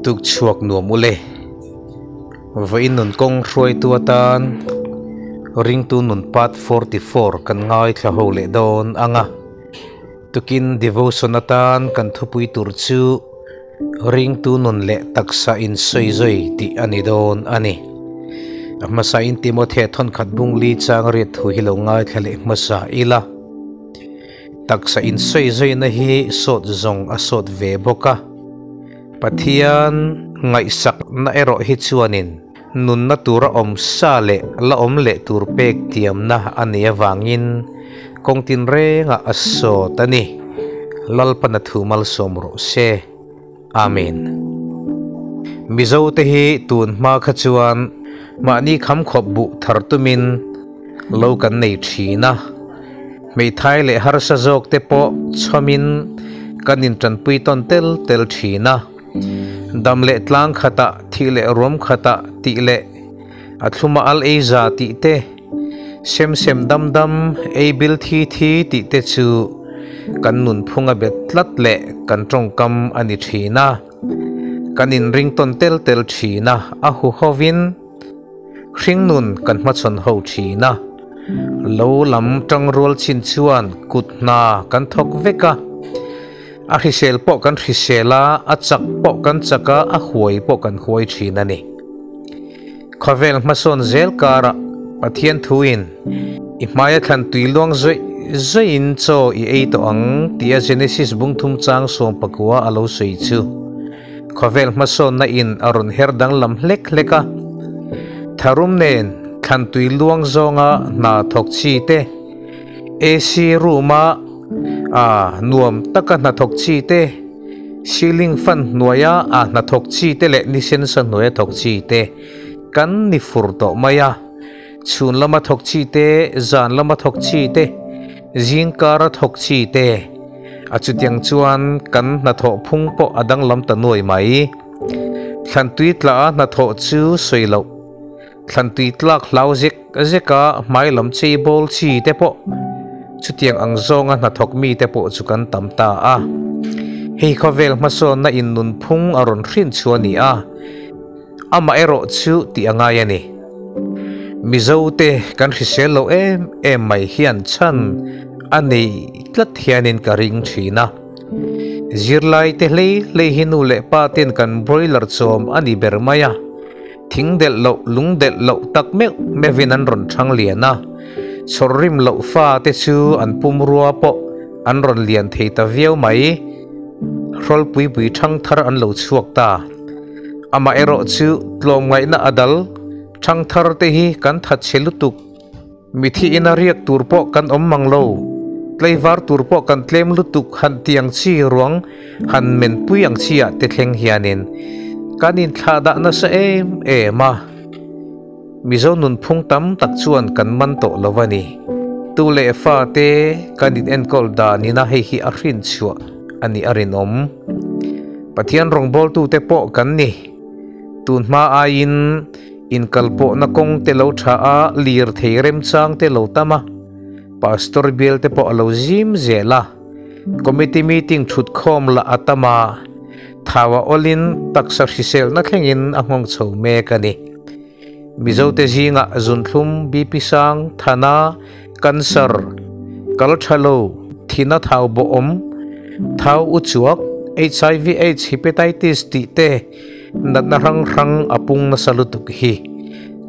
Tuk chhuak nuam ule. Vawiin nun kawng hruaitu atan ringtu nun part 44 kan ngaithla ho leh dawn anga. Tukin devotion atan kan thupui tur chu ringtu nun leh taksa in sawi zui tih a ni dawn a ni. A hmasa in Timothea thawnkhat bung li chang riat thu hi lo ngaithla leh hmasa ila. Taksa in sawi zuina hi sawt zawng a sawt ve bawk a. Pathian ngaihsakna erawh hi chuanin nunna tura awm sa leh la awm leh tur pek tiamna a nih avangin kawng tinrengah a sawt a ni. Lalpana thu malsawm rawh se. Amen. Mizo te hi tun hma kha chuan mahni kham khawp buh thar tumin lo kan nei thin a. Hmeithai leh harsa zawk te pawh chhawmin kan intanpui tawn tel tel thin a. Dam leh tlang khatah, thih leh ruam khatah tih leh a thluma al ei za tih te, sem sem dam dam, ei bil thi thi tih te chu kan nunphung a bet tlat leh kan tawngkam a ni thin a. Kan inring tawn tel tel thin a, a huhovin Hringnun kan hmachhawn ho thin a, lo lam tangrual chin chuan kut hna kan thawk vek a, a hrisel pawh kan hrisel a, a chak pawh kan chak a, a huai pawh kan huai thin a ni. Khawvel hmasawn zel karah Pathian thuin i hmaia thlan tui luang zawih zawihin chaw i ei tawh ang tia Genesis bungthum chang 19 a lo sawi chu. Khawvel hmasawnna in a rawn her danglam hlek hlek a, tharum nen thlantui luang zawnga hna thawk chi te, AC room a a nuam taka hna thawk chi te, ceiling fan hnuaia a hna thawk chi te leh ni sensa hnuaia thawk chi te kan ni fur tawh mai a. Chhun lama thawk chi te, zan lama thawk chi te, zingkara thawk chi te. A chutiang chuan kan hnathawh phung pawh a danglam ta nuai mai. Thlantui tla a hnathawh chu sawi loh. Thlantui tlak hlau zek zek a hmai lam chei bawl chi te pawh chutiang ang zawnga hnathawk mi te pawh chu kan tam ta a. Hei khawvel hmasawnna in nunphung a rawn hrin chu a ni a. Amaherawh chu tih a ngai a ni. Mizo te kan hrisel lo em em mai hian chhan a nei tlat hianin ka ring thin a. Zirlai te hlei hlei hi nu leh pa ten kan broiler chawm a ni ber mai a. Thing delh loh, lung delh loh tak meuh meuhin an rawn thang lian a. Chhawr rim loh fa te chu an pumrua pawh an rawn lian thei ta viau mai. Hrawlpui pui thang thar an lo chhuak ta. Amaherawh chu tlawmngaihna a dal thang thar te hi kan that chhe lutuk. Mithi ina riak tur pawh kan awm mang lo. Tleivar tur pawh kan tlem lutuk han ti ang chi ruang han men pui ang chi ah te thleng hianin kan inthlah dah nasa em em a. Mizo nunphung tam tak chuan kan man tawh lo a ni. Tu leh fa te kan in enkawl dan ina hei hi a hrin chhuah a nih a rinawm. Pathian rawngbawltute pawh kan ni. Tun hma aiin inkalpawhna kawng te lo tha a, lirthei remchang te lo tam a, Pastor bial te pawh a lo zim zel a, Committee meeting thutkhawm lah a tam a, thau a awlin taksa hriselna thlengin a nghawng chho mek a ni. Mizote zingah zunthlum, BP sang, thana, cancer, kal tha lo, thina thau bawhawm, thau u chuak, HIV aids, hepatitis tih te natna hrang hrang a pung nasa lutuk hi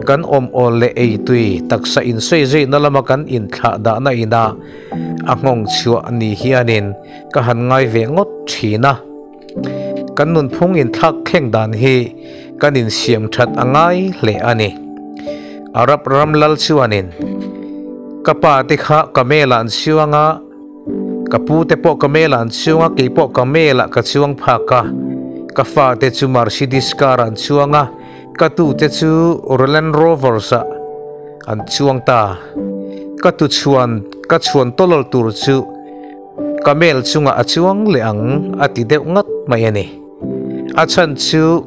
kan awm awl leh ei tui taksa insawi zeihna lama kan inthlah dahna ina a nghawng chhuah ni hianin ka han ngai ve ngawt thin a. Kan nunphung inthlak thleng dan hi kan insiam that a ngai hle a ni. Arab ram lal chuanin, Ka pa te kha ka mel-ah an chuang a, ka pu te pawh ka mel-ah an chuang a, kei pawh ka mel-ah ka chuang phak a, ka fa te chu Mercedes car-ah an chuang a, ka tu te chu Land Rovers-ah an chuang ta. Ka tu chhuan ka chhuan tawlawl tur chu Camel chungah a chuang leh ang a ti deuh ngat mai a ni. A chhan chu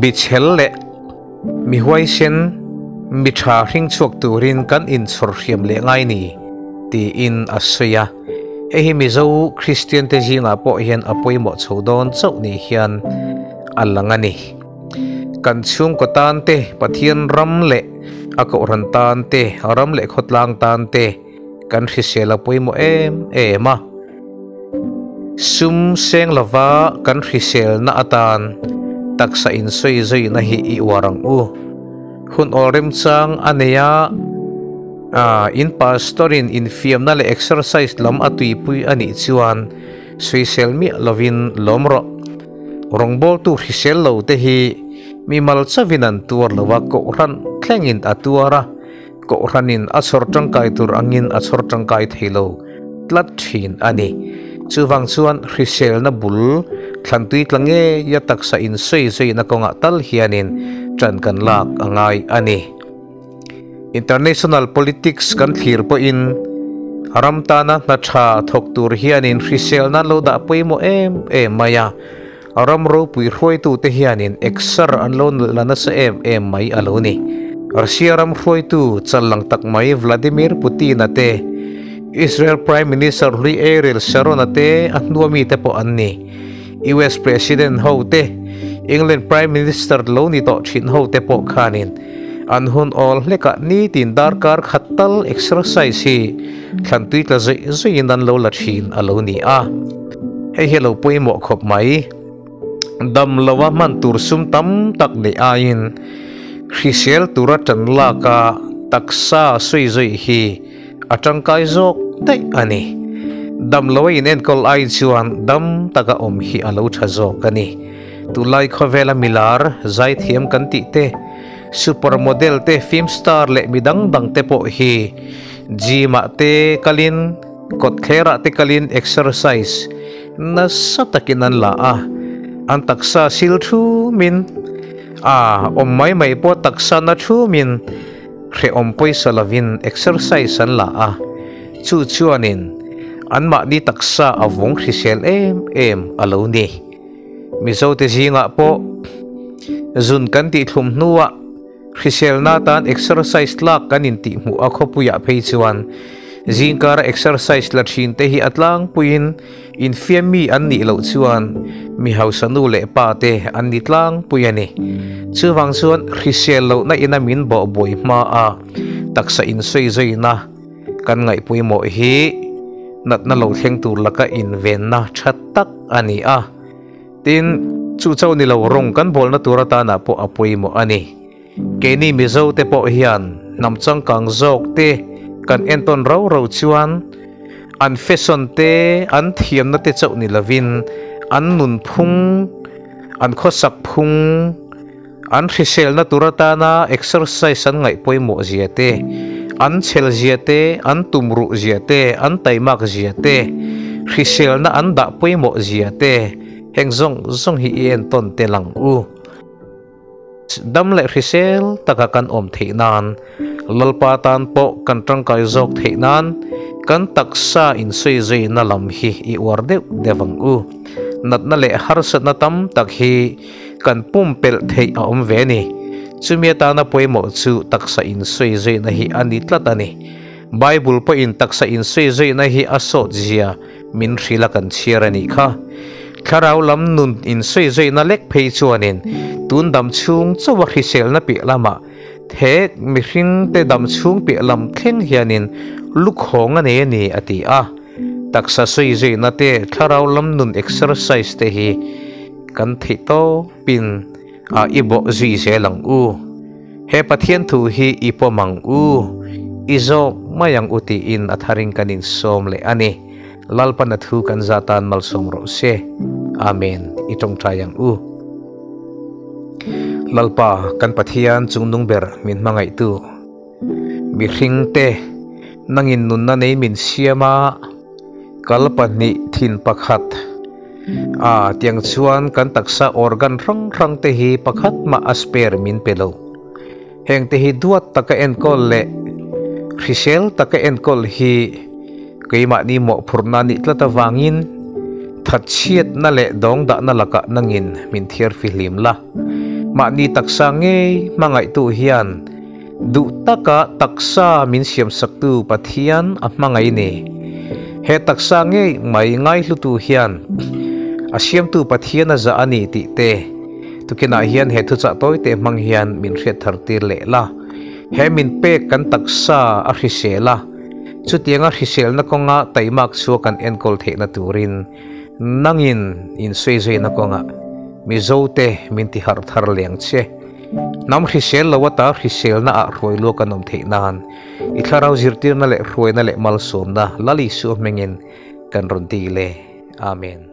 bichhel leh mi huaisen, mi tha hring chhuak turin kan inchhawr hriam leh ngai ni tiin a sawi a. Hei hi Mizo Kristian te zingah pawh hian a pawimawh chho dawn chauh ni hian a lang a ni. Kan chhungkaw tan te, Pathian ram leh a kohhran tan te, ram leh khawtlang tan te kan hrisel a pawimawh em em a. Sum seng lova kan hriselna atan taksa insawi zawihna hi i uar ang u. Hun awl remchang a nei a, in pastor-in infiamna leh exercise lam a tuipui a nih chuan sawisel miah lovin lawm rawh. Rawngbawltu hrisel lo te hi mi mal chauhin an tuar lo a, kohhran thlengin a tuar a, Kohhranin a chhawr tangkai tur angin a chhawr tangkai thei lo tlat thin a ni. Chuvang chuan hriselna bul thlantui tla ngeia taksa insawi zawihna kawngah tal hianin tan kan lak a ngai a ni. International politics kan thlir pawhin ram tana hna tha thawk tur hianin hriselna an lo dah pawimawh em em mai a, Ram ropui hruaitute hianin exer an lo la nasa em em mai a lo ni. Russia ram hruaitu challang tak mai Vladimir Putin-a te, Israel Prime Minister hlui Ariel Sharon-a te a hnua mite pawh an ni. US President ho te, England Prime Minister lo ni tawh thin ho te pawh khanin an hun awl hlekah nitin darkar khat tal exercise hi thlantui tla zawih zawihin an lo la thin a lo ni a. Hei hi a lo pawimawh khawp mai. Dam loa hman tur sum tam tak neih aiin hrisel tura tan laka taksa sawi zawih hi a tangkai zawk daih a ni. Dam loa inenkawl ai chuan dam taka awm hi a lo tha zawk a ni. Tunlai khawvela milar zaithiam kan tih te, super model te, film star leh mi dang dang te pawh hi gym ah te kalin, Kawtthlerah te kalin exercise nasa takin an la a, an taksa sil thumin a awm mai mai pawh taksa na thumin hrehawm pawisa lovin exercise an la a, chu chuanin anmahni taksa a vawng hrisel em em a lo ni. Mizote zingah pawh zun kan tihthlum hnuah Hriselna tan exercise tlak kan intihhmuh a khawpuiah phei chuan zingkara exercise la thin te hi a tlangpuiin infiam mi an nih loh chuan mi hausa nu leh pa te an ni tlangpui a ni. Chuvang chuan hrisel lohna ina min bawhbuai hma a taksa insawizaina kan ngaihpawimawh hi natna lo thleng tur laka invenna tha tak a ni a. Tin, chu chauh ni lo rawng kan bawlna tur atana pawh a pawimawh a ni. Keini Mizo te pawh hian hnam changkang zawk te kan entawn rau rau chuan an fashion te, an thiamna te chauh ni lovin an nunphung, an khawsak phung, an hriselna tur atana exercise an ngaih pawimawh zia te, an chhel zia te, an tumruh zia te, an taimak zia te, hriselna an dah pawimawh zia te, heng zawng zawng hi i entawn tel ang u. Dam leh hrisel taka kan awm theih nan, Lalpa tan pawh kan tangkai zawk theih nan kan taksa insawizaina lam hi i uar deuh deuh ang u. Natna leh harsatna tam tak hi Kan pumpelh theih a awm ve a ni. Chumi atana pawimawh chu taksa insawizaina hi a ni tlat a ni. Bible pawhin taksa insawizaina hi a sawt zia min hrilh a kan chhiar a nih kha. Thlarau lam nun insawizaina lek phei chuanin tun dam chhung chauha hriselna piah lamah thek mihringte dam chhung piah lam thleng hianin lukhawng a nei a ni a ti a. Taksa sawizaina te thlarau lam nun exercise te hi Kan theih tawpin a i bawh zui zel ang u. He Pathian thu hi i pawm ang u, i zawk mai ang u tiin a tharin kan insawm leh a ni. Lalpan a thu kan za tan malsawm rawh se. Amen. I tawngtai ang u. Lalpa kan Pathian chungnung ber min hmangaihtu, mihringte nangin nunna nei min siam a, Kal pahnih thin pakhat a tiang chuan kan taksa organ hrang hrang te hi pakhat mah a spare min pe lo. Heng te hi duat taka enkawl leh hrisel taka enkawl hi keimahni mawhphurhna nih tlat avangin thatchhiatna leh dawngdahna lakah nangin min thiar fihlim la. Mahni taksa ngei hmangaihtu hian Duh taka taksa min siamsaktu Pathian a hmangaih ni. He taksa ngei mai ngaihlutu hian a siamtu Pathian a zah a ni tih te, Tukinah hian he thuchah tawite hmang hian min hriat thar tir leh la. He min pek kan taksa a hrisel a, chutianga hriselna kawnga taimak chua kan enkawl theihna turin nangin insawizaina kawngah Mizote min ti harh thar leng che. Hnam hrisel lo ata hriselna ah hruai luak an awm theih nan i thlarau zirtirna leh hruaina leh malsawmna Lal Isua hmingin kan rawn ti le. Amen.